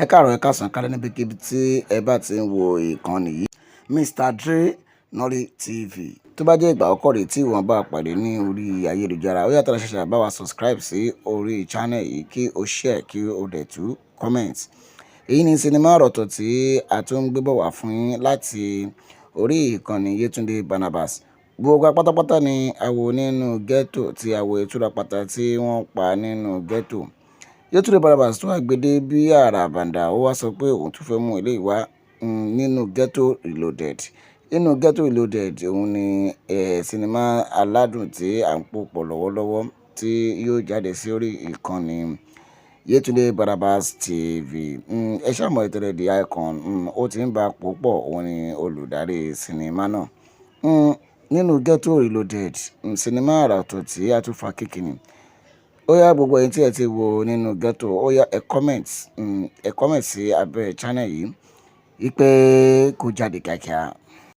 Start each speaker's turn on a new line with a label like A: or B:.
A: Ẹ káàárọ̀, ẹ káàsán, kálẹ́ níbikíbi tí ẹ bá ti ń wo ìkànnì yìí, Mr Dre Nolly TV. Tó bá jẹ́ ìgbà àkọ́kọ́ rèé tí ìwọ̀n bá pàdé ní orí ayélujára, ó yá, tara ṣàṣà bá wa subscribe sí orí channel yìí, kí o share, kí o dẹ̀ tún comment. Èyí ni sinimá ọ̀tọ̀ tí a tún ń gbé bọ̀ wá fún yín láti orí ìkànnì Yétúndé Barnabas. Gbogbo wa pátápátá ni a wò Nínú Ghetto, tí a wo ìtura pátá tí wọ́n pa nínú ghetto. Yétúndé Barnabas tún wá gbé dé bí àràbàǹdà. Ó wá sọ pé òun tún fẹ́ mú eléyìí wá, Nínú Ghetto Reloaded. Nínú Ghetto Reloaded, òun ni sinimá aládùn tí à ń pò pọ̀ lọ́wọ́lọ́wọ́ tí yóò jáde sí orí ìkànnì Yétúndé Barnabas TV. Ẹ ṣáà mọ̀ ìtẹ̀lẹ̀ the icon, ó ti ń bá a pò pọ̀, òun ni olùdarí sinimá náà. Nínú Ghetto Reloaded, sinimá àrà ọ̀tọ̀ tí a tún fa kíkìnì. Ó yá, gbogbo ẹ̀yin tí ẹ ti wo Nínú Ghetto, ó yá, ẹ comment, ẹ comment sí abẹ́ channel yìí wípé kó jáde kíákíá.